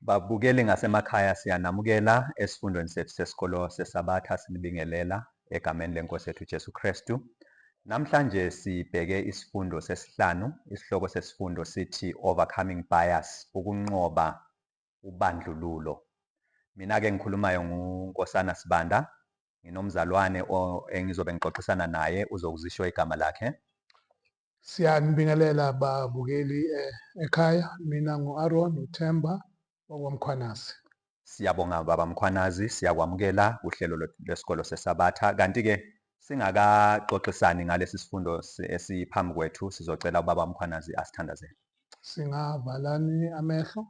Babukeli ngasemakhaya, siyanamukela esifundweni sethu sesikolo seSabatha, sinibingelela egameni lenkosi yethu Jesu Kristu. Namhlanje sibheke isifundo sesihlanu. Isihloko sesifundo sithi Overcoming Bias, ukunqoba ubandlululo. Mina-ke ngikhulumayo nguNkosana Sibanda, nginomzalwane engizobe ngixoxisana naye, uzokuzisho igama lakhe. Siyanibingelela babukeli ekhaya. Mina ngu-Aaron uThemba wakwaMkhwanazi. Siyabonga baba Mkhwanazi, siyakwamukela kuhlelo lwesikolo seSabatha. Kanti-ke singakaxoxisani ngalesi sifundo esiphambi kwethu, sizocela ubaba Mkhwanazi asithandazele. Singavalani amehlo.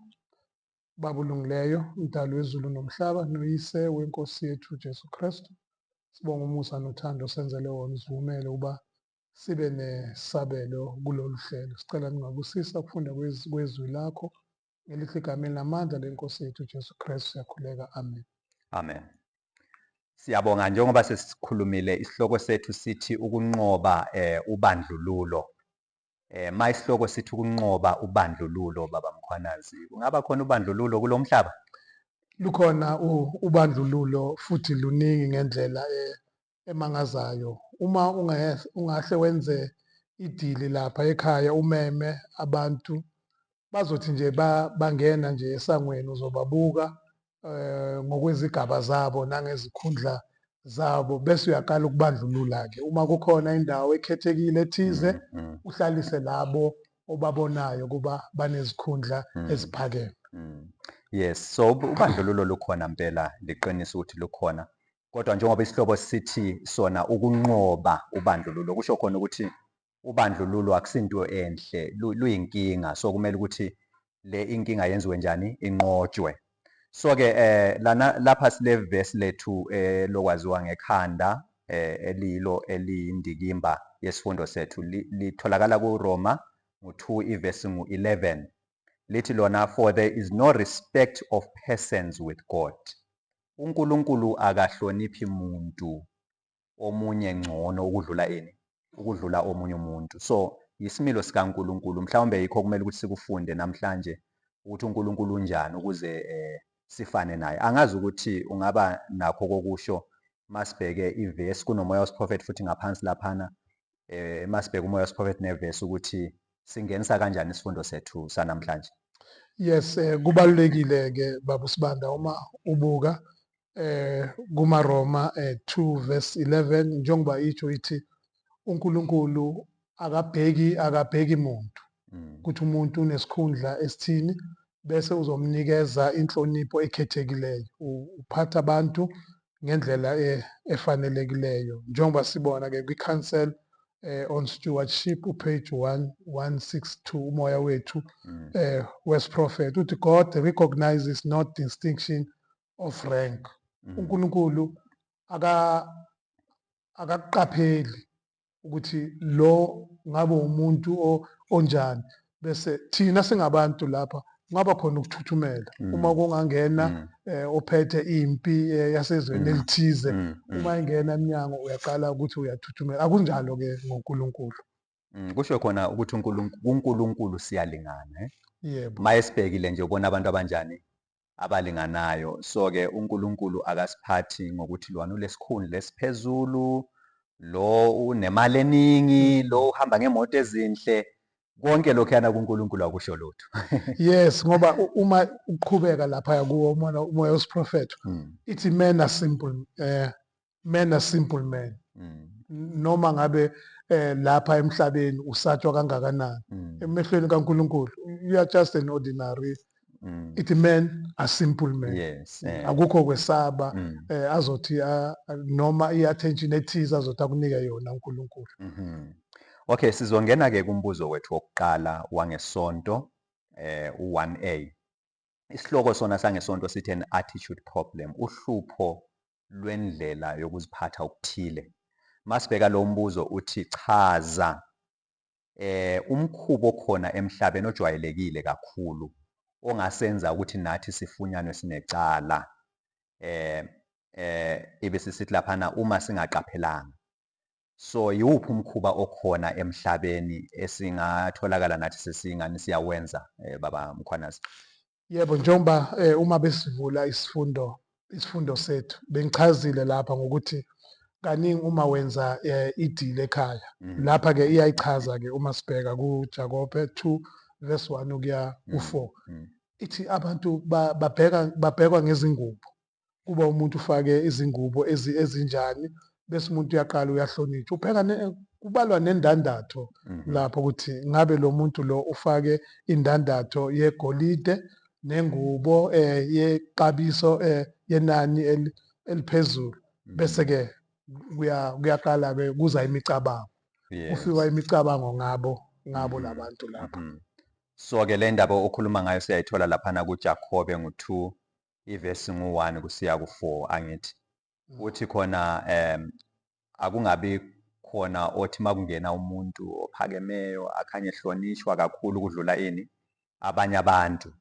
Baba olungileyo, Mdali wezulu nomhlaba noyise wenkosi yethu Jesu Kristu. Sibonga umusa nothando osenzele wona, usivumele ukuba sibe nesabelo kulolu hlelo. Sicela ningabusisa ukufunda kwezwi lakho ngelihle egameni lamandla lenkosi yethu Jesu Kristu siyakhuleka. Amen. Amen. Siyabonga. Njengoba sesikhulumile, isihloko sethu sithi ukunqoba ubandlululo. Ma isihloko sithi ukunqoba ubandlululo, baba Mkhwanazi, kungaba khona ubandlululo kulomhlaba? Lukhona ubandlululo futhi luningi ngendlela emangazayo. Uma ungahle wenze idili lapha ekhaya, umeme abantu, bazothi nje bangena nje esangweni, uzobabuka ngokwezigaba zabo nangezikhundla zabo, bese uyaqala ukubandlulula-ke. Uma kukhona indawo ekhethekile ethize, uhlalise labo obabonayo kuba banezikhundla eziphakeme. Yes, so ubandlululo lukhona mpela, liqiniso ukuthi lukhona. Kodwa njengoba isihlobo sithi sona ukunqoba ubandlululo, kusho khona ukuthi ubandlululo akusinto enhle, luyinkinga. So kumele ukuthi le inkinga yenziwe njani? Inqotshwe. So ke lana lapha sile verse lethu lokwaziwa ngekhanda, eliyilo eliyindikimba yesifundo sethu, litholakala kuRoma ngo2 ivesi ngu11. Lithi lona, "For there is no respect of persons with God." UNkulunkulu akahloniphi muntu omunye ngcono ukudlula ini, ukudlula omunye umuntu. So yisimilo sikaNkulunkulu, mhlawumbe yikho kumele ukuthi sikufunde namhlanje, ukuthi uNkulunkulu unjani ukuze sifane naye. Angazi ukuthi ungaba nakho kokusho masibheke ivesi kunomoya wesiprofethi futhi ngaphansi laphana, masibheke umoya wesiprofethi nevesi, ukuthi singenisa kanjani isifundo sethu sanamhlanje. Yes, kubalulekile ke baba uSibanda, uma ubuka kumaRoma 2 verse 11, njengoba itsho ithi uNkulunkulu akabheki muntu ukuthi umuntu unesikhundla esithini bese uzomnikeza inhlonipho ekhethekileyo. Uphatha abantu ngendlela efanelekileyo, njengoba sibona ke kwi-Counsel on Stewardship, upage 1162, umoya wethu wesiprophet uthi, "God recognizes not distinction of rank." UNkulunkulu akakuqapheli ukuthi lo ngabe umuntu onjani, bese thina singabantu lapha kungaba khona ukuthuthumela uma kungangena ophethe impi yasezweni elithize. Uma ingena eminyango uyaqala ukuthi uyathuthumela. Akunjalo ke ngoNkulunkulu. Kusho khona ukuthi uNkulunkulu siyalingana, eh? Yebo. Mayesibhekile nje ubona abantu abanjani? Abalinganayo. So ke uNkulunkulu akasiphathi ngokuthi lwana ulesikhundla esiphezulu, lo unemali eningi, lo uhamba ngemoto ezinhle. Konke lokhuyana kuNkulunkulu akusho lutho. Yes, ngoba uma uqhubeka lapha kuwo umoya wesiprofetho, ithi men are simple, men are simple men. Noma ngabe lapha emhlabeni usatshwa kangakanani, emehlweni kaNkulunkulu you are just an ordinary. Ithi men are simple men. Akukho kwesaba azothi noma i-attention ethize azothi akunike yona uNkulunkulu. Okay, sizongena ke kumbuzo wethu wokuqala wangesonto, u1A. Isihloko sona sangesonto sithi an attitude problem, uhlupho lwendlela yokuziphatha okuthile. Masibheka lo mbuzo uthi chaza umkhubo okhona emhlabeni ojwayelekile kakhulu ongasenza ukuthi nathi sifunyanwe sinecala, ibe sisithi laphana uma singaqaphelanga. So yiwuphi umkhuba okhona emhlabeni esingatholakala nathi sesingani siyawenza, baba Mkhwanazi? Yebo, njengoba uma besivula isifundo sethu bengichazile lapha ngokuthi kaningi uma wenza idili ekhaya, lapha ke iyayichaza ke uma sibheka kuJakobe 2 verse 1 ukuya ku4, ithi abantu babhekwa ngezingubo, kuba umuntu ufake izingubo ezinjani, bese umuntu uyaqala uyahlonishwa, ubheka kubalwa nendandatho lapho ukuthi ngabe lo muntu lo ufake indandatho yegolide nengubo yexabiso yenani eliphezulu, bese ke kuyaqala ke kuza imicabango, kufika imicabango ngabo labantu lapha. So ke le ndaba okhuluma ngayo siyayithola laphana kuJakobe ngu2 ivesi ngu1 kusiya ku4, angithi uthi khona akungabi khona othi makungena umuntu ophakemeyo akhanye ehlonishwa kakhulu kudlula ini abanye abantu.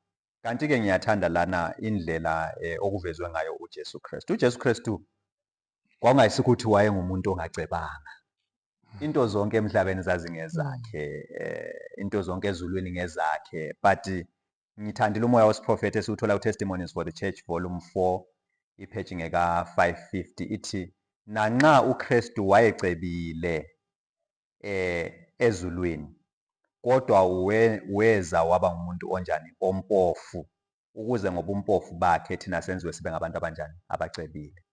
Kanti ke ngiyathanda lana indlela okuvezwe ngayo uJesu Kristu. UJesu Kristu kwakungayisiko ukuthi wayengumuntu ongacebanga. Into zonke emhlabeni zazingezakhe, into zonke ezulwini ngezakhe, but ngithandile umoya wesiprofethi esiwuthola ku-Testimonies for the Church volume 4 ipage ngeka 550, ithi nanxa uKristu wayecebile ezulwini, kodwa weza waba ngumuntu onjani, ompofu, ukuze ngobumpofu bakhe thina senziwe sibe ngabantu abanjani, abacebile.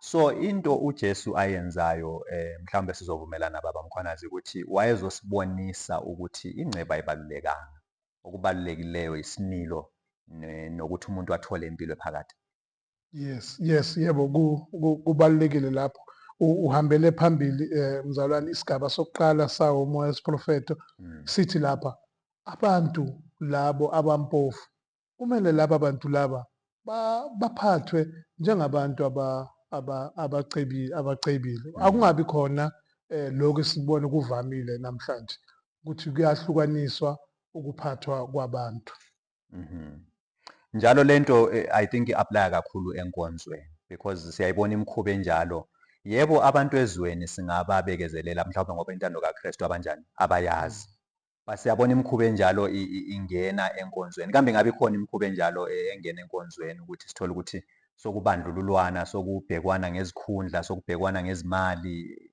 So into uJesu ayenzayo, mhlawumbe sizovumelana baba Mkhwanazi ukuthi wayezosibonisa ukuthi ingcebo ayibalulekanga, okubalulekileyo isimilo nokuthi umuntu athole impilo ephakade. Yes, yebo, kubalulekile lapho. Uhambele phambili, mzalwane, isigaba sokuqala sawo umoya wesiprofeto sithi lapha abantu labo abampofu kumele laba bantu laba baphathwe njengabantu abacebile. Akungabi khona lokhu esibona kuvamile namhlanje ukuthi kuyahlukaniswa ukuphathwa kwabantu. Njalo lento I think i-apply kakhulu enkonzweni, because siyayibona imikhuba enjalo. Yebo, abantu ezweni singababekezelela mhlawumbe ngoba intando kaKristu abanjani abayazi. Siyabona imikhuba enjalo ingena enkonzweni. Kambe ngabe ikhona imikhuba enjalo engena enkonzweni ukuthi sithole ukuthi sokubandlululwana, sokubhekwana ngezikhundla, sokubhekwana ngezimali,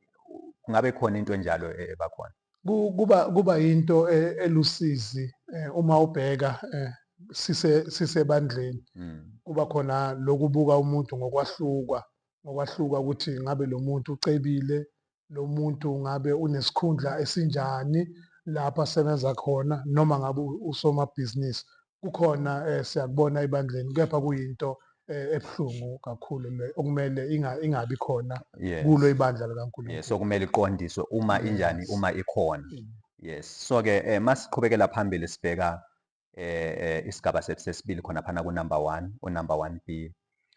kungabe khona into enjalo ebakhona? Kuba into elusizi uma ubheka sisebandleni. Kuba khona lokubuka umuntu ngokwahluka ukuthi ngabe lo muntu ucebile, lo muntu ngabe unesikhundla esinjani lapho asebenza khona, noma ngabe usomabhizinisi. Kukhona siyakubona ebandleni, kepha kuyinto ebuhlungu kakhulu le okumele ingabi khona kulo ibandla likaNkulunkulu. Yes, okumele iqondiswe uma injani, uma ikhona. Yes. So ke masiqhubekela phambili sibheka isigaba sethu sesibili khona phana ku number 1, u number 1B.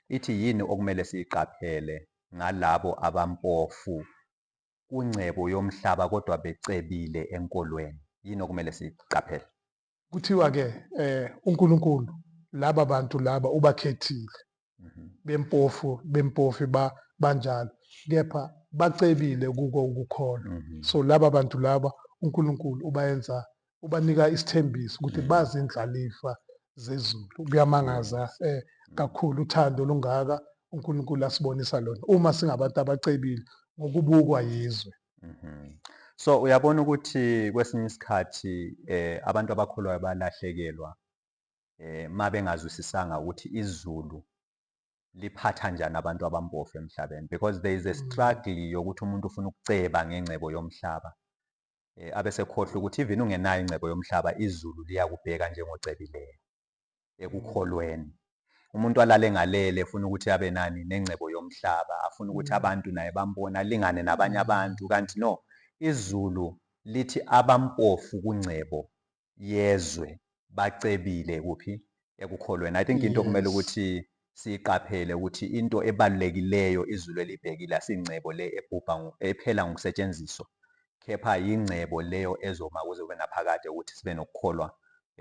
Ithi yini okumele siyiqaphele ngalabo abampofu kungcebo yomhlaba kodwa becebile enkolweni? Yini okumele siyiqaphele? Kuthiwa ke uNkulunkulu laba bantu laba ubakhethile. Bempofu banjalo, kepha bacebile kuko ukukholwa. So laba bantu laba uNkulunkulu ubanika isithembiso ukuthi bazindlalifa zezulu. Kuyamangaza kakhulu uthando olungaka uNkulunkulu asibonisa lona uma singabantu abacebile ngokubukwa yizwe. So uyabona ukuthi kwesinye isikhathi abantu abakholwayo balahlekelwa mabengazwisisanga ukuthi izulu liphatha njani abantu abampofu emhlabeni, because there is a struggle yokuthi umuntu ufuna ukuceba ngengcebo yomhlaba, abesekhohlwa ukuthi even ungenayo ingcebo yomhlaba izulu liyakubheka njengocebileyo ekukholweni. Umuntu alale ngalele efuna ukuthi abe nani nengcebo yomhlaba, afuna ukuthi abantu naye bambone alingane nabanye abantu, kanti no, izulu lithi abampofu kungcebo yezwe bacebile kuphi? Ekukholweni. I think into okumele ukuthi siyiqaphele ukuthi into ebalulekileyo izulu elibhekile asingcebo le ebhubha ephela ngokusetshenziswa, kepha yingcebo leyo ezoma kuze kube naphakade ukuthi sibe nokukholwa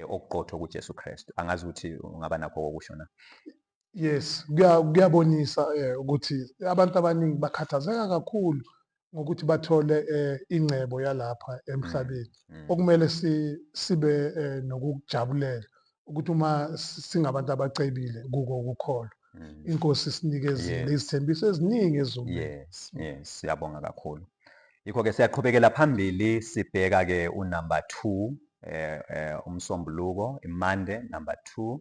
okuqotho kuJesu Kristu. Angazi ukuthi ungaba nakho okusho na? Yes, kuyabonisa ukuthi abantu abaningi bakhathazeka kakhulu ngokuthi bathole ingcebo yalapha emhlabeni. Okumele sibe nokukujabulela Ukuthi uma singabantu abacebile kuko ukukholwa, inkosi isinikezile izithembiso eziningi ezulwini. Yes, siyabonga kakhulu. Yikho-ke siyaqhubekela phambili, sibheka-ke unumber 2, umsombuluko, iMonday number 2.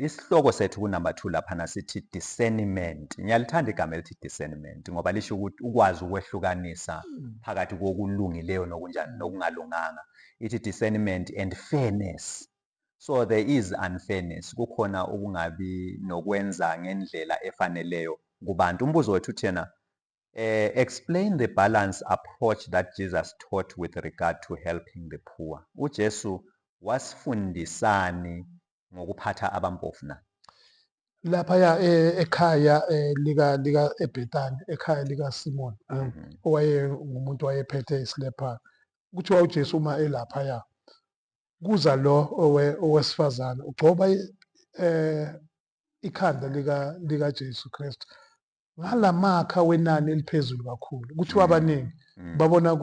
Isihloko sethu ku number 2 lapha sithi discernment. Ngiyalithanda igama elithi discernment ngoba lisho ukuthi ukwazi ukwehlukanisa phakathi kokulungileyo nokunjani nokungalunganga. Ithi discernment and fairness. So there is unfairness, kukhona ukungabi nokwenza ngendlela efaneleyo kubantu. Umbuzo wethu uthena, explain the balance approach that Jesus taught with regard to helping the poor. UJesu wasifundisani ngokuphatha abampofu na? Lapha ekhaya lika eBethany, ekhaya lika Simon, owaye ngumuntu wayephethe isilepha. Kuthiwa uJesu uma elapha ya kuza lo owesifazane ugcoba ikhanda lika Jesu Kristu ngalamakha wenani eliphezulu kakhulu. Kuthiwa abaningi babona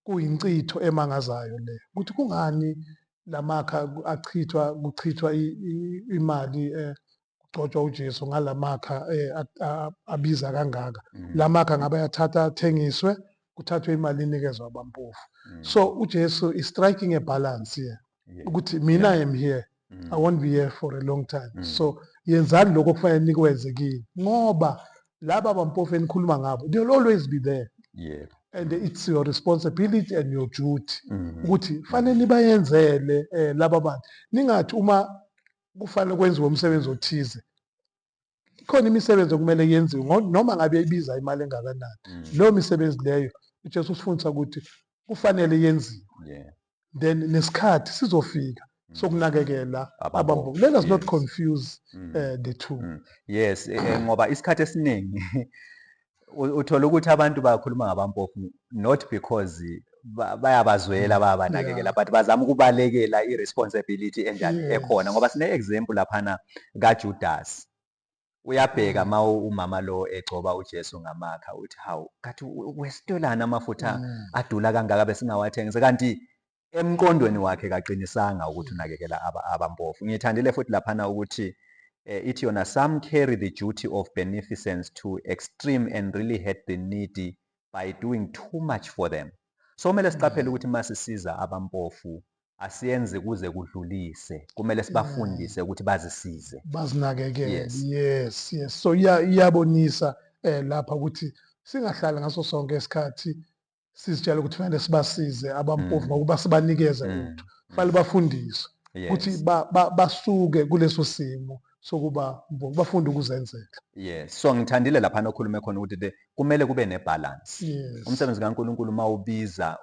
kuyincitho emangazayo le, ukuthi kungani lamakha achithwa, kuchithwa imali, kugcotshwa uJesu ngalamakha abiza kangaka. Lamakha ngabe ayathatha athengiswe, kuthathwe imali inikezwe abampofu. So uJesu is striking a balance here, ukuthi mina I am here, I won't be here for a long time. So yenzani lokho okufanele nikwenze kini, ngoba laba abampofu enikhuluma ngabo, they will always be there. And it's your responsibility and your duty ukuthi fanele nibayenzele laba bantu. Ningathi uma kufanele kwenziwe umsebenzi othize, ikhona imisebenzi okumele yenziwe noma ngabe ibiza imali engakanani. Leyo misebenzi leyo uJesu usifundisa ukuthi kufanele yenziwe. Then nesikhathi sizofika sokunakekela abampofu. Let us not confuse the two. Yes, ngoba isikhathi esiningi uthola ukuthi abantu bakhuluma ngabampofu not because bayabazwela, bayabanakekela, but bazama ukubalekela i-responsibility enjani ekhona. Ngoba sine example laphana kaJudas. Uyabheka ma umama lo egcoba uJesu ngamakha, uthi hawu, kathi wesitolana amafutha adula kangaka besingawathengisa, kanti emqondweni wakhe kaqinisanga ukuthi unakekela abampofu. Ngithandile futhi laphana ukuthi ithi yona some carry the duty of beneficence to extreme and really hurt the needy by doing too much for them. So kumele siqaphele ukuthi masisiza abampofu asiyenze kuze kudlulise, kumele sibafundise ukuthi bazisize, bazinakekele. Yes. So iyabonisa lapha ukuthi singahlala ngaso sonke isikhathi sizitshela ukuthi fanele sibasize abampofu ngokuba sibanikeze lutho. Fanele bafundiswe ukuthi basuke kuleso simo sokuba bafunde ukuzenzela. Yes. So ngithandile lapha nokhulume khona ukuthi kumele kube nebalance. Umsebenzi kaNkuluNkulu mawubiza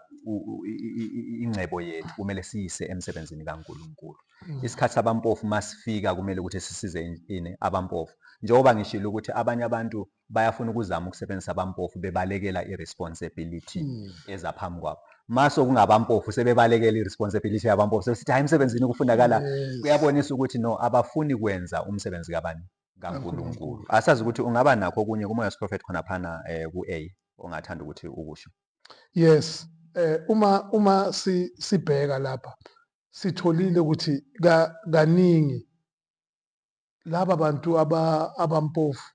ingcebo yethu kumele siyise emsebenzini kaNkuluNkulu. Isikhathi sabampofu masifika kumele ukuthi sisize ini abampofu. Njengoba ngishilo ukuthi abanye abantu bayafuna ukuzama ukusebenzisa abampofu bebalekela iresponsibility ezaphambi kwabo. Maso kungabampofu sebebalekela iresponsibility yabampofu, sebesithi hayi emsebenzini kufunakala. Kuyabonisa ukuthi no, abafuni kwenza umsebenzi kabani, kaNkuluNkulu. Asazi ukuthi ungaba nakho okunye kuMoya Prophet khona phana ku-A ongathanda ukuthi ukusho. Yes, uma sibheka lapha sitholile ukuthi kaningi laba bantu abampofu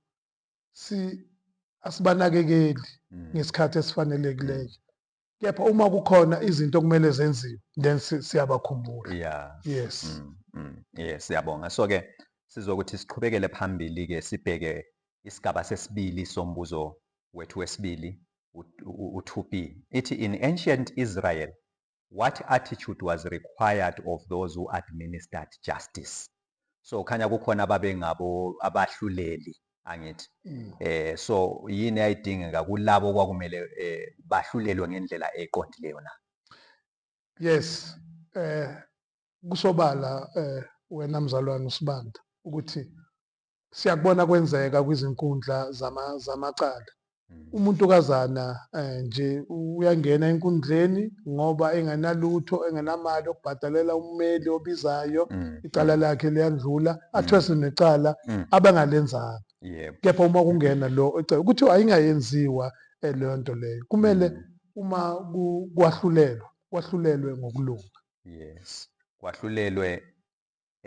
asibanakekeli ngesikhathi esifanelekileyo. Kepha uma kukhona izinto okumele zenziwe, then siyabakhumbula. Yes. Yes, siyabonga. So ke sizokuthi siqhubekele phambili ke sibheke isigaba sesibili sombuzo wethu wesibili, u-2B. Ithi in ancient Israel, what attitude was required of those who administered justice? So khanya kukhona ababengabo abahluleli, angithi. So yini ayidingeka kulabo kwakumele bahlulelwe ngendlela eqondileyo na? Yes. Kusobala wena mzalwane uSibanda ukuthi siyakubona kwenzeka kwizinkundla zamacala. Umuntukazana nje uyangena enkundleni ngoba engenalutho, engenamali yokubhadalela ummeli obizayo, icala lakhe liyandlula, athweswe necala abangalenzanga. Kepha uma kungena lo ecala kuthiwa ayingayenziwa leyo nto leyo. Kumele uma kwahlulelwa, kwahlulelwe ngokulunga. Yes. Kwahlulelwe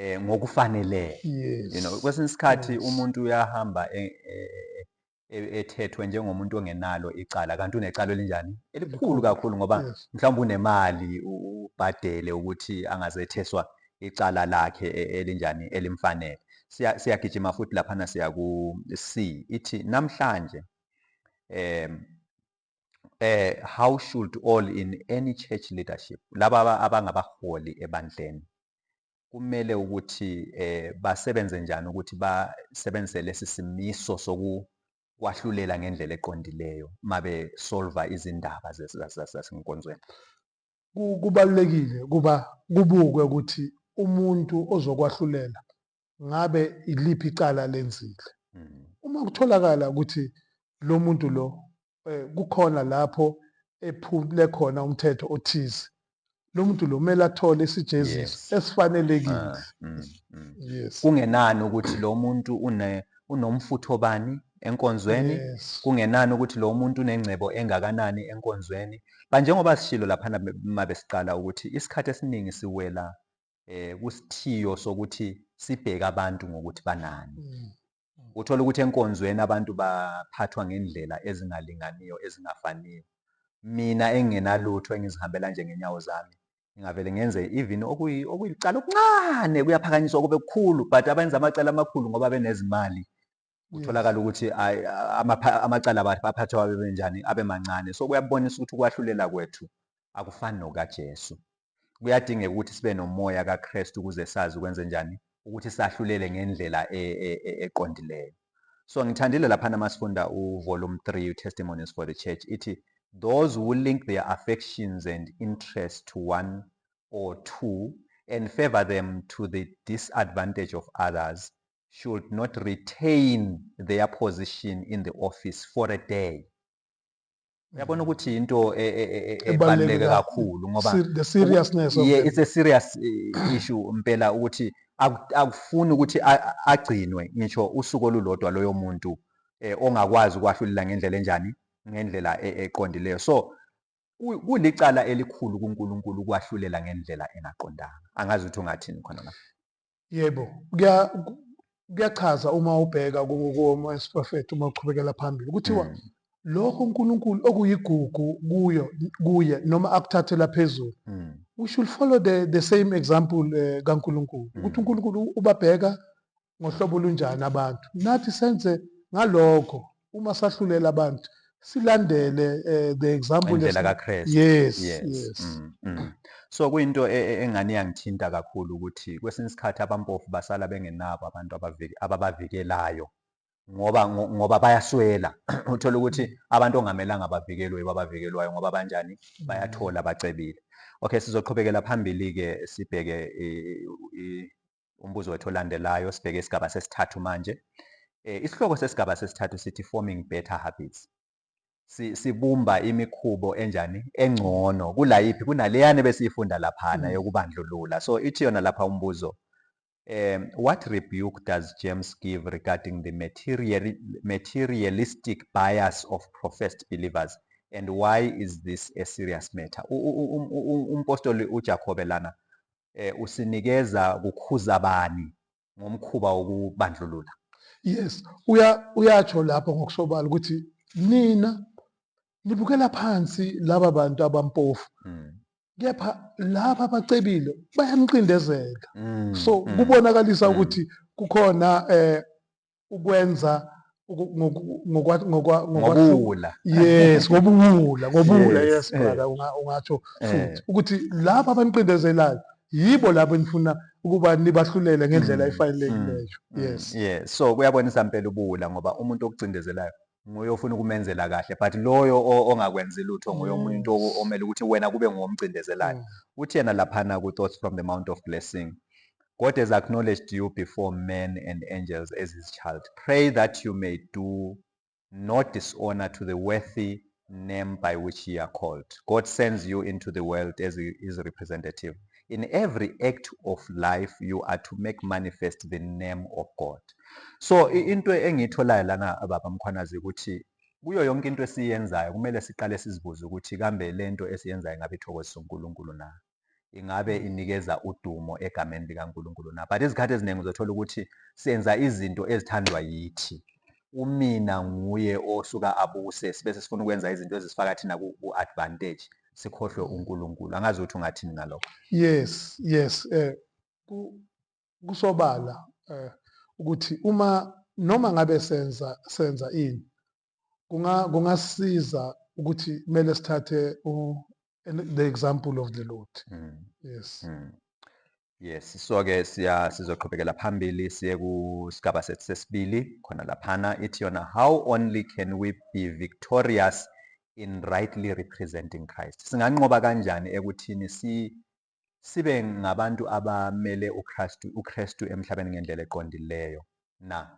ngokufaneleyo. Yes. Kwesinye isikhathi umuntu uyahamba ethethwe njengomuntu ongenalo icala, kanti unecala elinjani? Elikhulu Elikhulu. kakhulu, ngoba mhlawumbe unemali, ubhadele ukuthi angazetheswa icala lakhe elinjani, elimfanele. Siyagijima futhi laphana, siya ku C, ithi namhlanje how should all in any church leadership, laba abangabaholi ebandleni, kumele ukuthi basebenze njani ukuthi basebenzise lesi simiso sokukwahlulela ngendlela eqondileyo mabe solve izindaba zasenkonzweni? Kubalulekile kuba kubukwe ukuthi umuntu ozokwahlulela ngabe iliphi icala lenzile. Uma kutholakala ukuthi lo muntu lo kukhona lapho ephule khona umthetho othize, lo muntu lo kumele athole isijeziso esifanelekile. Kungenani ukuthi lo muntu unomfutho bani enkonzweni, kungenani ukuthi lo muntu unengcebo engakanani enkonzweni. Ba njengoba sishilo laphana uma besiqala ukuthi isikhathi esiningi siwela kusithiyo sokuthi sibheke abantu ngokuthi banani. Uthola ukuthi enkonzweni abantu baphathwa ngendlela ezingalinganiyo, ezingafaniyo. Mina engingenalutho, engizihambela nje ngenyawo zami, ngingavele ngenze even okuyicala okuncane, kuyaphakanyiswa kube kukhulu, but abenza amacala amakhulu ngoba benezimali, utholakala ukuthi amacala aphathwa abe benjani, abe mancane. So kuyabonisa ukuthi ukwahlulela kwethu akufani nokaJesu. Kuyadingeka ukuthi sibe nomoya kaKristu ukuze sazi ukwenze njani ukuthi sahlulele ngendlela eqondileyo. So ngithandile laphana masifunda uvolume 3, Testimonies for the Church, ithi those who link their affections and interests to one or two and favor them to the disadvantage of others should not retain their position in the office for a day. Uyabona ukuthi into ebaluleke kakhulu ngoba the seriousness of it. It's a serious issue impela ukuthi akufuni ukuthi agcinwe ngisho usuku olulodwa loyo muntu ongakwazi ukwahlulela ngendlela enjani, ngendlela eqondileyo. So kulicala elikhulu kuNkulunkulu ukwahlulela ngendlela engaqondanga. Angazi ukuthi ungathini khona la. Yebo, kuyachaza uma ubheka kuMprofethi, uma uchubekela phambili kuthiwa lokho uNkulunkulu okuyigugu kuye noma akuthathela phezulu, we should follow the same example kaNkulunkulu, ukuthi uNkulunkulu ubabheka ngohlobo olunjani abantu, nathi senze ngalokho. Uma sahlulela abantu, silandele the example indlela kaKristu. Yes, Yes. yes. So kuyinto engani yangithinta kakhulu ukuthi kwesinye isikhathi abampofu basala bengenabo abantu ababavikelayo ngoba bayaswela. Uthola ukuthi abantu ongamelanga bavikelwe yibo abavikelwayo ngoba banjani, bayathola, bacebile. Okay, sizoqhubekela phambili ke, sibheke umbuzo wethu olandelayo, sibheke isigaba sesithathu manje. Isihloko sesigaba sesithathu sithi forming better habits. Sibumba imikhubo enjani engcono kulayiphi, kunaleyana besiyifunda laphana yokubandlulula. So ithi yona lapha umbuzo, what rebuke does James give regarding the materialistic bias of professed believers, and why is this a serious matter? Umpostoli uJakobe lana usinikeza kukhuza bani ngomkhuba wokubandlulula? Yes, uyatsho lapho ngokusobala ukuthi nina nibukela phansi laba bantu abampofu, kepha laba abacebile bayamcindezela. So kubonakalisa ukuthi kukhona ukwenza ngobuwula. Yes, ngobuwula, ngobuwula, yes, brother, ungatsho futhi ukuthi laba abaniqindezelayo yibo labo enifuna ukuba nibahlulele ngendlela efanelekileyo. Yes. Yes. So kuyabonisa impela ubuwula, ngoba umuntu okucindezelayo nguye ofuna ukumenzela kahle, but loyo ongakwenzi lutho nguye umuntu omele ukuthi wena kube ngomcindezelayo. Uthi yena laphana ku Thoughts from the Mount of Blessing, God has acknowledged you before men and angels as his child. Pray that you may do no dishonor to the worthy name by which ye are called. God sends you into the world as his representative. In every act of life, you are to make manifest the name of God. So into engiyitholayo lana, Baba Mkhwanazi, ukuthi kuyo yonke into esiyenzayo kumele siqale sizibuze ukuthi kambe lento esiyenzayo ngabe ithokozisa uNkulunkulu na? Ingabe inikeza udumo egameni likaNkulunkulu na? But izikhathi eziningi uzothola ukuthi senza izinto ezithandwa yithi. Umina nguye osuka abuse, sibe sifuna ukwenza izinto ezisifaka thina ku-advantage, sikhohlwe uNkulunkulu. Angazi ukuthi ungathini ngalokho. Yes, kusobala ukuthi uma noma ngabe senza ini, kungasiza ukuthi kumele sithathe the example of the Lord. Yes. Yes, so ke sizoqhubekela phambili siye kusigaba sethu sesibili khona laphana. Ithi yona, how only can we be victorious in rightly representing Christ? Singanqoba kanjani ekuthini sibe ngabantu abamele uKristu emhlabeni ngendlela eqondileyo na?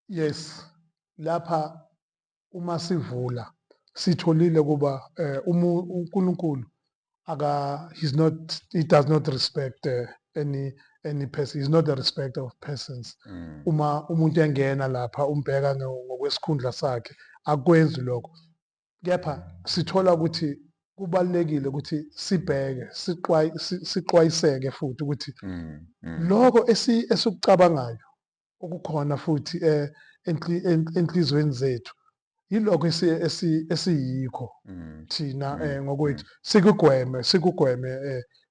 Yes, lapha uma sivula sitholile kuba uNkulunkulu aka he's not he does not respect any person. He's not a respecter of persons. Uma umuntu engena lapha umbheka ngokwesikhundla sakhe, akwenzi lokho. Kepha sithola ukuthi kubalulekile ukuthi sibheke, sixwayiseke futhi ukuthi lokho esikucabangayo okukhona futhi enhlizweni zethu yilokho esiyikho thina ngokwethu, sikugweme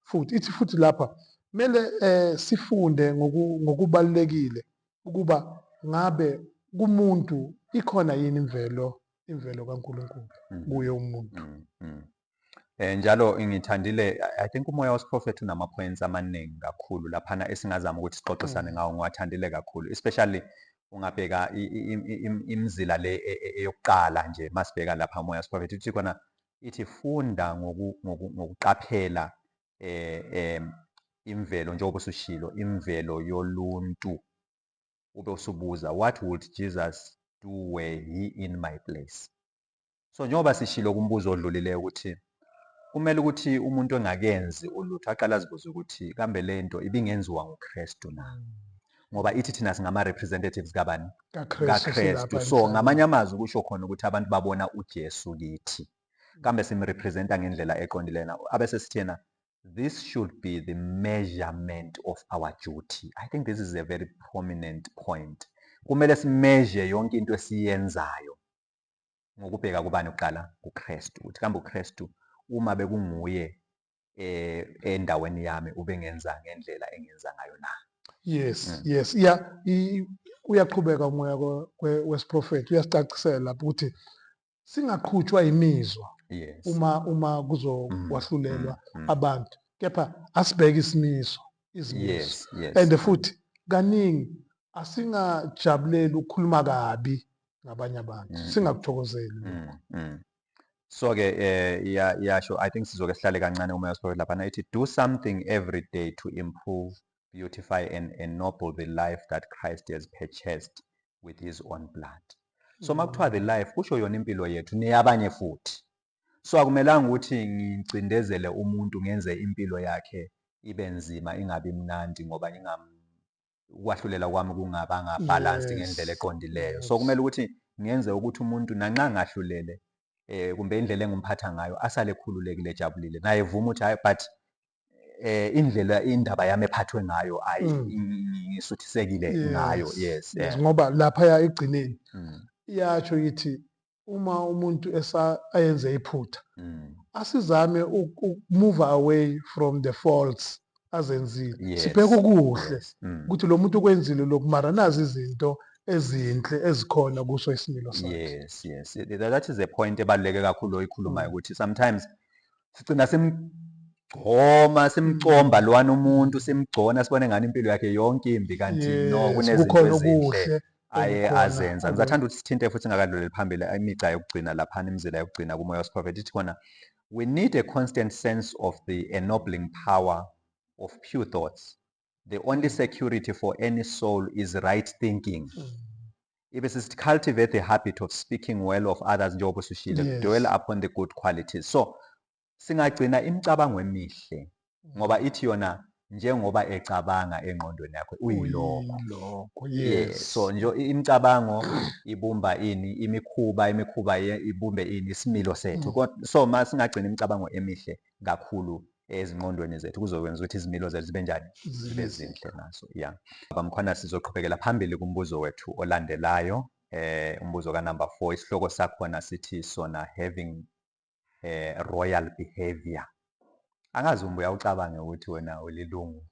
futhi ithi futhi lapha kumele sifunde ngokubalulekile ukuba ngabe kumuntu ikhona yini imvelo kaNkulunkulu kuye umuntu. Njalo ngithandile, I think umoya wesiprofethi unama points amaningi kakhulu laphana esingazama ukuthi sixoxisane ngawo. Ngiwathandile kakhulu, especially ungabheka imizila le eyokuqala nje. Masibheka lapha umoya wesiprofethi uthi khona, ithi funda ngokuqaphela imvelo, njengoba usushilo, imvelo yoluntu, ube usubuza, "What would Jesus do were he in my place?" So njengoba sishilo kumbuzo odlulileyo ukuthi kumele ukuthi umuntu engakenzi ulutho aqale azibuze ukuthi kambe lento ibingenziwa nguKristu na, ngoba ithi thina singama representatives kabani? KaKristu. KaKristu. So ngamanye amazwi kusho khona ukuthi abantu babona uJesu kithi. Kambe simrepresenta ngendlela eqondileyo na? Abese sithena, this should be the measurement of our duty. I think this is a very prominent point. Kumele simeasure yonke into esiyenzayo ngokubheka kubani kuqala? KuKristu, ukuthi kambe uKristu uma bekunguye endaweni yami ubengenza ngendlela engenza ngayo na? Yes. Yes, iya uyaqhubeka umoya wesiprofethi, uyasicacisela lapho ukuthi singaqhutshwa imizwa uma kuzokwahlulelwa abantu, kepha asibheke isimiso, izimiso. And futhi kaningi asingajabuleli ukukhuluma kabi ngabanye abantu, singakuthokozeli lokho. So ke iyasho, I think sizoke sihlale kancane umoya wesiprofethi laphana. Ithi, do something every day to improve, beautify and ennoble the life that Christ has purchased with his own blood. So makuthiwa the life, kusho yona impilo yethu neyabanye futhi. So akumelanga ukuthi ngicindezele umuntu, ngenze impilo yakhe ibe nzima, ingabi mnandi, ngoba ukwahlulela kwami kungabanga balanced ngendlela eqondileyo. So kumele ukuthi ngenze ukuthi umuntu nanxa ngahlulele kumbe indlela engimphatha ngayo, asale ekhululekile, ejabulile, naye evuma ukuthi hayi, but indlela indaba yami ephathwe ngayo ayi, ngisuthisekile ngayo. Ngoba lapha egcineni iyatsho ithi uma umuntu esa ayenze iphutha, asizame ukumove away from the faults azenzile, sibheke okuhle, ukuthi lo muntu ukwenzile lokhu, mara nazi izinto ezinhle ezikhona kuso isimilo sakhe. Yes, that is a point ebaluleke kakhulu oyikhulumayo, ukuthi sometimes sigcina simgcoma, simcomba lwana umuntu, simgcona, sibone ngani impilo yakhe yonke imbi, kanti no, kunezinto kukhona ezinhle okuhle aye okukhona. azenza. Ngizathanda ukuthi sithinte futhi ngakadluleli phambili imigca yokugcina laphana, imizila yokugcina kumoya wesiprofethi. Ithi khona, we need a constant sense of the ennobling power of pure thoughts. The only security for any soul is right thinking. Ibe sisithi, cultivate the habit of speaking well of others, njengoba usushilo, dwell upon the good qualities. So singagcina imicabango emihle, ngoba ithi yona Njengoba ecabanga engqondweni yakhe, uyilokho. Uyilokho. Yes. So nje imicabango ibumba ini? Imikhuba. Imikhuba ibumbe ini? Isimilo sethu. So ma singagcina imicabango emihle kakhulu ezingqondweni zethu, kuzokwenza ukuthi izimilo zethu zibe njani? Zibe zinhle nazo. Yeah, bamkhona, sizoqhubekela phambili kumbuzo wethu olandelayo, umbuzo ka number 4. Isihloko sakhona sithi sona "Having royal behavior". Angazi umbuya ucabange ukuthi wena ulilungu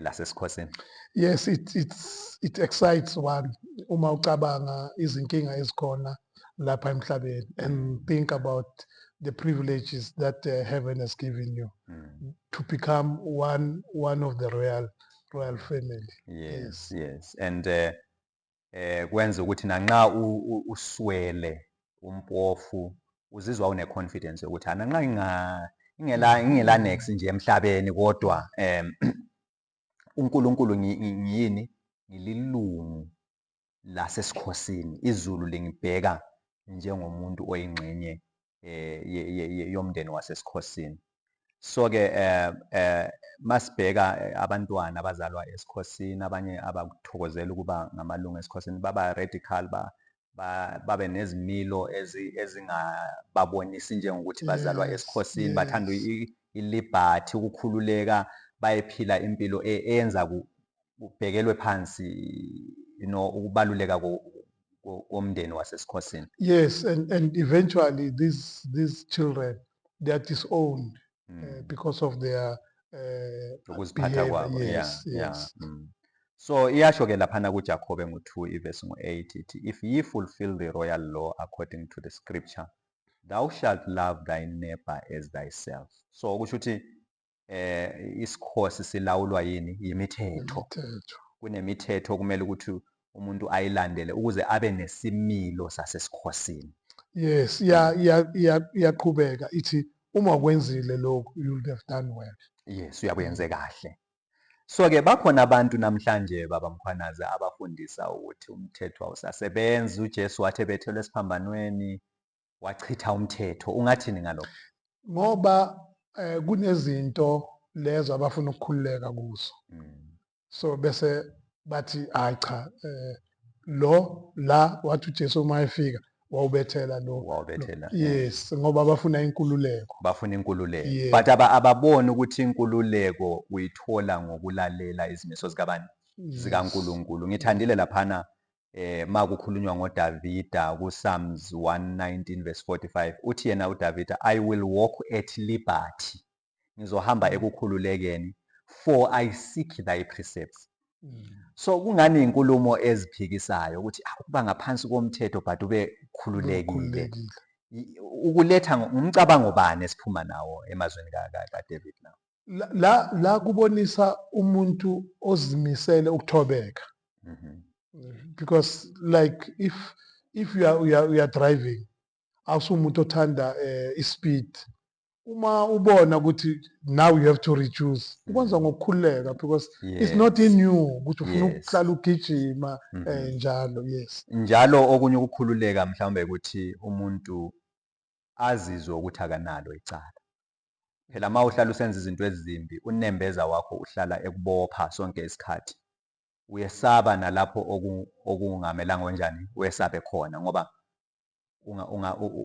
lasesikhosini. Yes, it excites one uma ucabanga izinkinga ezikhona lapha emhlabeni and think about the privileges that heaven has given you to become one of the royal family. Yes, and kwenza ukuthi nanxa uswele, umpofu, uzizwa une confidence yokuthi ananxa ingela nex nje emhlabeni, kodwa uNkulunkulu ngiyini, ngililungu lasesikhosini, izulu lingibheka njengomuntu oyingxenye yomndeni wasesikhosini. So ke masibheka abantwana abazalwa esikhosini, abanye abakuthokozela ukuba ngamalungu esikhosini baba radical, babe nezimilo ezingababonisi njengokuthi bazalwa esikhosini. Bathanda i-liberty, ukukhululeka, bayephila impilo eyenza kubhekelwe phansi ukubaluleka komndeni wasesikhosini. Yes, and eventually these children, they are disowned because of their ukuziphatha behavior. kwabo. Yes. So iyasho ke laphana kuJakobe ngo-2 ivesi ngo-8, ithi, "If ye fulfill the royal law according to the scripture, thou shalt love thy neighbor as thyself." So kusho ukuthi isikhosi silawulwa yini? Yimithetho. Imithetho. Kunemithetho kumele ukuthi umuntu ayilandele ukuze abe nesimilo sasesikhosini. Yes, iya iyaqhubeka ithi uma kwenzile lokhu, you would have done well. Yes, uyakuyenze kahle. So ke bakhona abantu namhlanje, baba Mkhwanazi, abafundisa ukuthi umthetho awusasebenzi, uJesu wathi ebethelwe esiphambanweni wachitha umthetho. Ungathini ngalokho? Ngoba kunezinto lezo abafuna ukukhululeka kuzo. So bese bathi, hayi cha, lo la wathi uJesu uma efika wawubethela lo. Wawubethela. Yes, ngoba bafuna inkululeko. Bafuna inkululeko. Yeah. But ababoni ukuthi inkululeko uyithola ngokulalela izimiso zikabani? ZikaNkulunkulu. Ngithandile laphana makukhulunywa ngoDavida ku Psalms 119 verse 45, uthi yena uDavida, "I will walk at liberty." Ngizohamba ekukhululekeni, "for I seek thy precepts." So kungani inkulumo eziphikisayo ukuthi ukuba ngaphansi komthetho but ube khululekile? Ukhululekile. Ukuletha ngumcabango bani esiphuma nawo emazweni ka David la? La kubonisa umuntu ozimisele ukuthobeka. Because like if you are driving, awusumuntu othanda ispeed, uma ubona ukuthi now you have to reduce, ukwenza ngokukhululeka because it's not in you ukuthi ufuna ukuhlala ugijima njalo. Yes. Njalo okunye ukukhululeka mhlawumbe ukuthi umuntu azizwe ukuthi akanalo icala. Phela uma uhlala usenza izinto ezimbi, unembeza wakho uhlala ekubopha sonke isikhathi. Uyesaba nalapho okungamelanga kanjani uyesabe khona, ngoba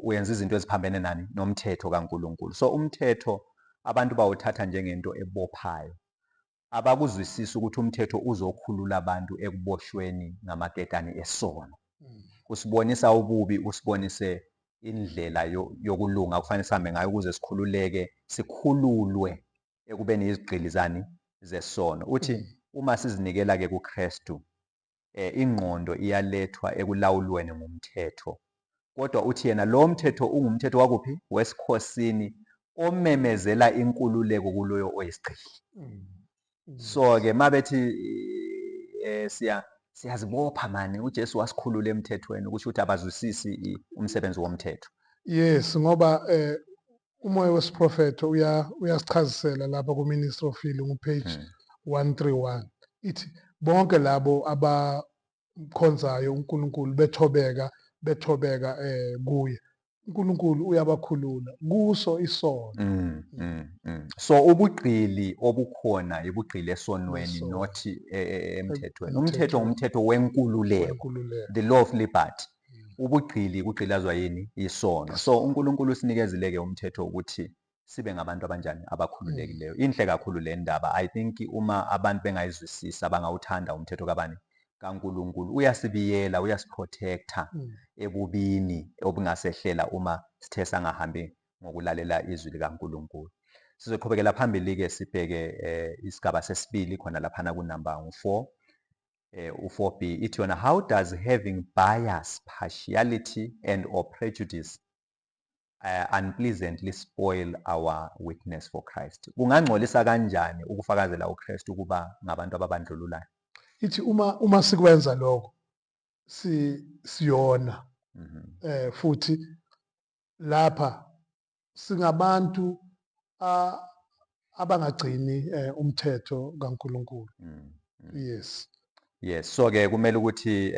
uyenza izinto eziphambene nani? Nomthetho kaNkulunkulu. So umthetho abantu bawuthatha njengento ebophayo. Abakuzwisisi ukuthi umthetho uzokhulula abantu ekuboshweni ngamaketane esono. Usibonisa ububi, usibonise indlela yokulunga kufanele sihambe ngayo ukuze sikhululeke, sikhululwe ekubeni izigqili zani? Zesono. Uthi uma sizinikela ke kuKristu, ingqondo iyalethwa ekulawulweni ngumthetho. Kodwa uthi yena lo mthetho ungumthetho wakuphi? Wesikhosini, omemezela inkululeko kuloyo oyisigqili. So ke mabethi siyazibopha mani, uJesu wasikhulula emthethweni, kusho ukuthi abazwisisi umsebenzi womthetho. Yes, ngoba umoya wesiprofetho uyasichazisela lapha ku Ministry of Healing, upage 131, ithi bonke labo abakhonzayo uNkulunkulu bethobeka kuye. uNkulunkulu uyabakhulula kuso isono. So ubugqili obukhona ibugqili esonweni, Isono. not emthethweni. Umthetho Emthethweni. umthetho wenkululeko, Wenkululeko. the law of liberty. Ubugqili kugqilazwa yini? Isono. So uNkulunkulu usinikezile-ke umthetho ukuthi sibe ngabantu abanjani? Abakhululekileyo. Inhle kakhulu le ndaba. I think uma abantu bengayizwisisa bangawuthanda umthetho kabani? KaNkulunkulu. Uyasibiyela, uyasiprotecta ebubini obungasehlela uma sithe sangahambi ngokulalela izwi likaNkulunkulu. Sizoqhubekela phambili-ke sibheke isigaba sesibili khona laphana kunamba 4. U4b ithi yona, how does having bias, partiality and or prejudice unpleasantly spoil our witness for Christ? Kungangcolisa kanjani ukufakazela uKristu ukuba ngabantu ababandlululayo? Ithi uma sikwenza lokho siyona. Futhi lapha singabantu abangagcini umthetho kaNkulunkulu. Yes. Yes, so ke kumele ukuthi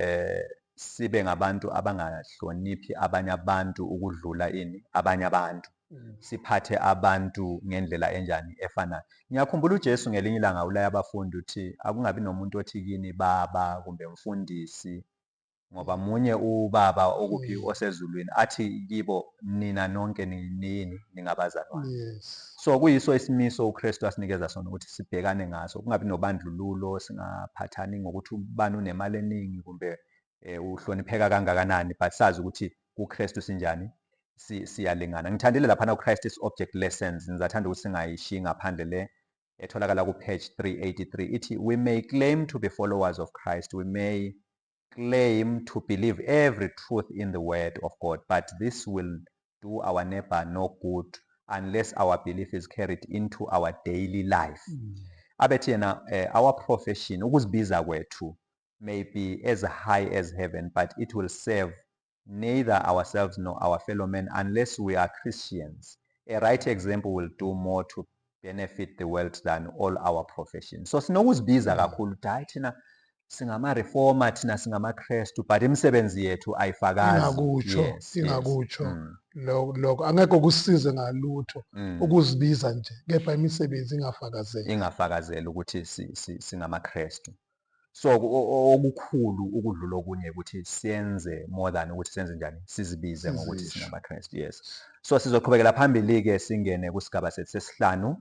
sibe ngabantu abangahloniphi abanye abantu ukudlula ini abanye abantu. Siphathe abantu ngendlela enjani? Efanayo. Ngiyakhumbula uJesu ngelinye ilanga ulaya abafundi uthi akungabi nomuntu othi kini baba kumbe mfundisi, ngoba munye ubaba okuphi? Osezulwini. Athi kibo, nina nonke nini? Ningabazalwane. So kuyiso isimiso uKristu asinikeza sona ukuthi sibhekane ngaso, kungabi nobandlululo, singaphathani ngokuthi ubani unemali eningi kumbe uhlonipheka kangakanani, but sazi ukuthi kuKristu sinjani? Siyalingana. Ngithandile laphana uChrist's Object Lessons, ngizathanda ukuthi singayishiyi ngaphandle le etholakala ku-page 383. Ithi, we may claim to be followers of Christ, we may claim to believe every truth in the word of God, but this will do our neighbor no good unless our belief is carried into our daily life. Abethi yena our profession, ukuzibiza kwethu, may be as high as heaven, but it will serve neither ourselves nor our fellow men unless we are Christians. A right example will do more to benefit the world than all our profession. So sinokuzibiza kakhulu ukuthi hayi, thina singama-reformer, thina singamaKristu, but imisebenzi yethu ayifakazi. Ingakutsho, ingakutsho. Lokho angeke kusize ngalutho ukuzibiza nje, kepha imisebenzi ingafakazeli. Ingafakazeli ukuthi singamaKristu. So okukhulu ukudlula okunye ukuthi siyenze more than ukuthi senze njani, sizibize ngokuthi Sizisho. singamaKristu. Yes. So sizoqhubekela phambili-ke singene kusigaba sethu sesihlanu.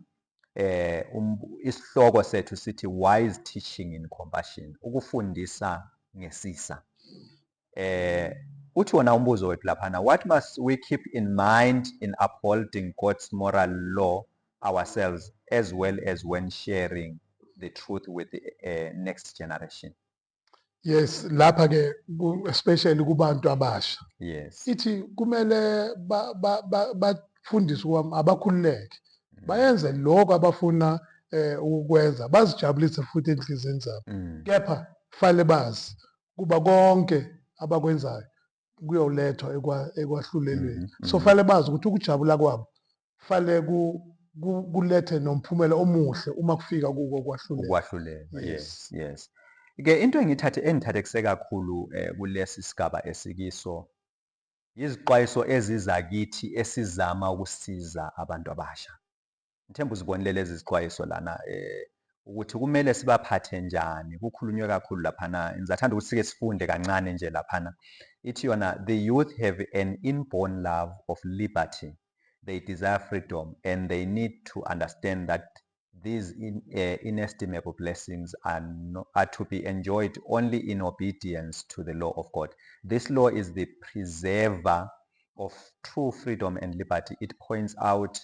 Isihloko sethu sithi wise teaching in compassion, ukufundisa ngesisa. Uthi wona umbuzo wethu laphana, what must we keep in mind in upholding God's moral law ourselves as well as when sharing the truth with the next generation? Yes, lapha ke especially kubantu abasha. Ithi kumele bafundiswe ukuba abakhululeke. Bayenze lokho abafuna ukukwenza, bazijabulise futhi enhliziyweni zabo. Kepha fanele bazi kuba konke abakwenzayo kuyolethwa ekwahlulelweni. So fanele bazi ukuthi ukujabula kwabo fanele kulethe nomphumela omuhle uma kufika kuko kwahlulelwa. Ukwahlulelwa, Yes. yes. Ke into engithathekise kakhulu kulesi sigaba esikiso izixwayiso eziza kithi esizama ukusiza abantu abasha. Ngithemba uzibonile lezi zixwayiso lana ukuthi kumele sibaphathe njani. Kukhulunywe kakhulu laphana, ngizathanda ukuthi sike sifunde kancane nje laphana. Ithi yona, the youth have an inborn love of liberty. They desire freedom and they need to understand that these inestimable blessings are, no, are to be enjoyed only in obedience to the law of God. This law is the preserver of true freedom and liberty. It points out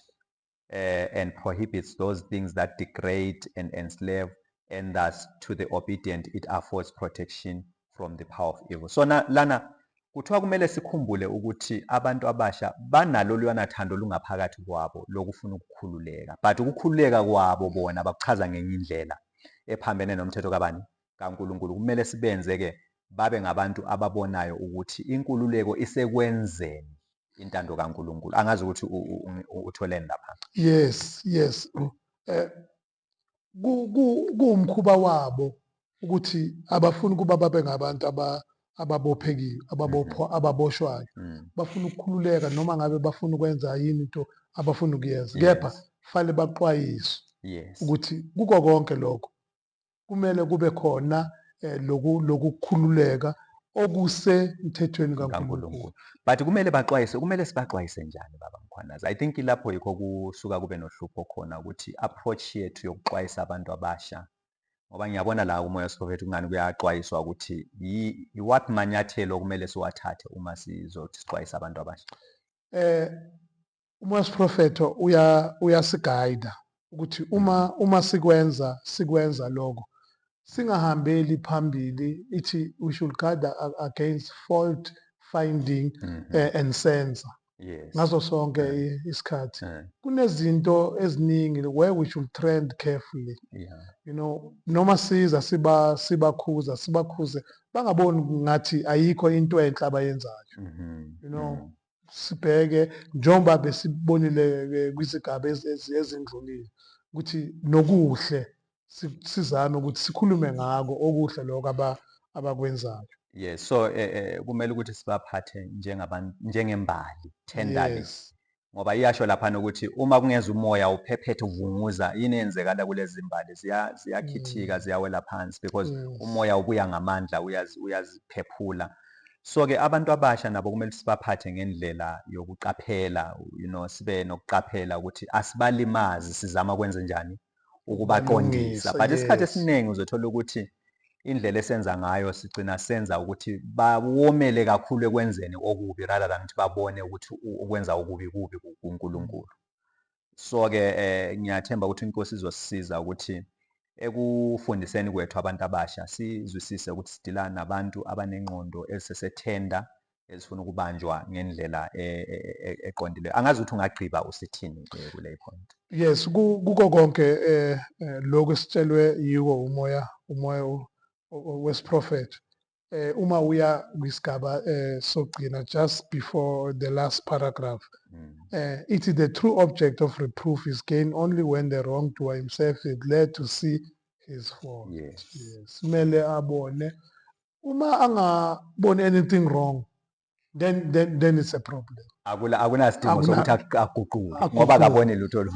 and prohibits those things that degrade and enslave, and thus to the obedient it affords protection from the power of evil. So na, lana kuthiwa kumele sikhumbule ukuthi abantu abasha banalo luyana thando lungaphakathi kwabo lokufuna ukukhululeka, but ukukhululeka kwabo bona bakuchaza ngenye indlela ephambene nomthetho kabani? KaNkulunkulu. Kumele sibenze ke babe ngabantu ababonayo ukuthi inkululeko isekwenzeni intando kaNkulunkulu. Angazi ukuthi utholeni lapha. Yes. Kuwumkhuba wabo ukuthi abafuni kuba babe ngabantu ababophekiwe, ababophwa, ababoshwayo, bafuna ukukhululeka noma ngabe bafuna ukwenza yini into abafuna ukuyenza, kepha fanele baxwayiswe ukuthi kuko konke lokho kumele kube khona loku lokukhululeka okusemthethweni kaNkulunkulu. But kumele baxwayise, kumele sibaxwayise njani, baba Mkhwanazi? I think lapho yikho kusuka kube nohlupho khona, ukuthi approach yethu yokuxwayisa abantu abasha, ngoba ngiyabona la umoya wesiprofethi kungani kuyaxwayiswa ukuthi iwaphi manyathelo okumele siwathathe uma sizothi sixwayisa abantu abasha. Umoya wesiprofetho uyasigayida ukuthi uma sikwenza lokho, singahambeli phambili. Ithi we should guard against fault finding and censor ngaso sonke isikhathi. Kunezinto eziningi where we should tread carefully, noma siza sibakhuza, sibakhuze bangaboni ngathi ayikho into enhle abayenzayo. Sibheke njengoba besibonile kwizigaba ezindlulile ukuthi nokuhle sizame ukuthi sikhulume ngako okuhle lokho abakwenzayo. Yes, so kumele ukuthi sibaphathe njengabantu, njengembali, tenderly, ngoba iyasho laphana ukuthi uma kungeza umoya uphephethe, uvunguza, yini eyenzekala kulezi mbali? Ziyakhithika, ziyawela phansi because umoya ubuya ngamandla, uyaziphephula. So ke abantu abasha nabo kumele sibaphathe ngendlela yokuqaphela, sibe nokuqaphela ukuthi asibalimazi, sizama kwenze njani ukubaqondisa. But isikhathi esiningi uzothola ukuthi indlela esenza ngayo, sigcina senza ukuthi bawomele kakhulu ekwenzeni okubi rather than ukuthi babone ukuthi ukwenza okubi kubi kuNkulunkulu. So ke ngiyathemba ukuthi inkosi izosisiza ukuthi ekufundiseni kwethu abantu abasha sizwisise ukuthi sidila nabantu abanengqondo ezisese-tender, ezifuna ukubanjwa ngendlela eqondileyo. Angazi ukuthi ungagqiba usithini kule point. Yes, kuko konke lokhu esitshelwe yiwo umoya wesiprofetho, uma uya kwisigaba sokugcina, just before the last paragraph, ithi the true object of reproof is gained only when the wrongdoer himself is glad to see his fault. Yes, kumele abone. Uma angaboni anything wrong, then it's a problem. Akunasidingo sokuthi aguquke ngoba akaboni lutho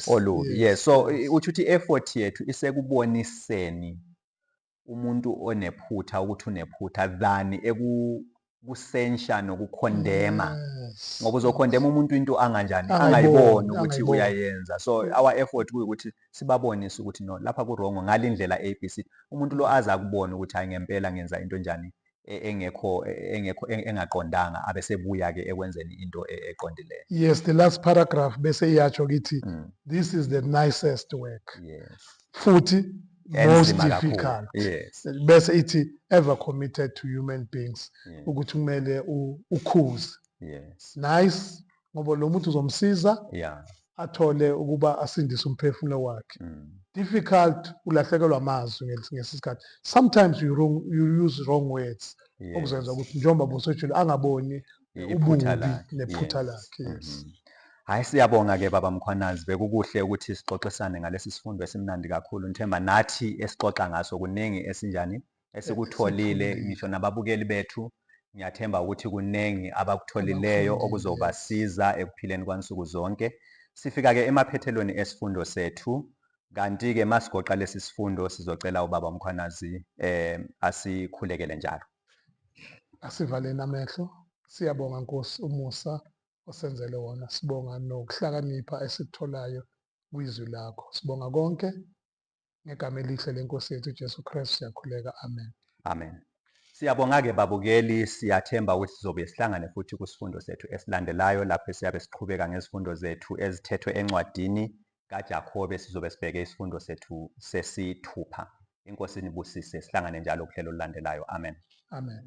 olubi. Yes, so uthi ukuthi effort yethu isekuboniseni umuntu onephutha ukuthi unephutha than ekusensha nokukhondema, ngoba uzokhondema umuntu into anganjani, angayiboni ukuthi uyayenza. So our effort kuyukuthi sibabonise ukuthi no, lapha ku-wrong ngalindlela A B C, umuntu lo aze akubone ukuthi hayi, ngempela ngenza into njani engekho engaqondanga, abesebuya ke ekwenzeni into eqondileyo. Yes, the last paragraph bese iyatsho kithi this is the nicest work, futhi most difficult, bese ithi ever committed to human beings, ukuthi kumele ukhuze. Nice ngoba lo muntu uzomsiza athole ukuba asindise umphefumulo wakhe. Difficult, ulahlekelwa amazwi ngesikhathi. Sometimes you use wrong words okuzenza ukuthi njengoba bosejule angaboni ububi nephutha lakhe. Yes. Hayi, siyabonga ke baba Mkhwanazi, bekukuhle ukuthi sixoxisane ngalesi sifundo esimnandi kakhulu. Ngithemba nathi esixoxa ngaso kuningi esinjani esikutholile, ngisho nababukeli bethu ngiyathemba ukuthi kuningi abakutholileyo okuzobasiza ekuphileni kwansuku zonke. Sifika ke emaphethelweni esifundo sethu, kanti ke masigoqa lesi sifundo sizocela ubaba Mkhwanazi asikhulekele njalo. Asivaleni amehlo. Siyabonga Nkosi umusa osenzele wona, sibonga nokuhlakanipha esikutholayo kwizwi lakho. Sibonga konke ngegama elihle lenkosi yethu uJesu Kristu siyakhuleka, amen. Amen. Siyabonga ke babukeli, siyathemba ukuthi sizobe sihlangane futhi kusifundo sethu esilandelayo lapho siyabe siqhubeka ngezifundo zethu ezithethwe encwadini kaJakobe. Sizobe sibheke isifundo sethu sesithupha. Inkosi inibusise, sihlangane njalo kuhlelo olulandelayo. Amen. Amen.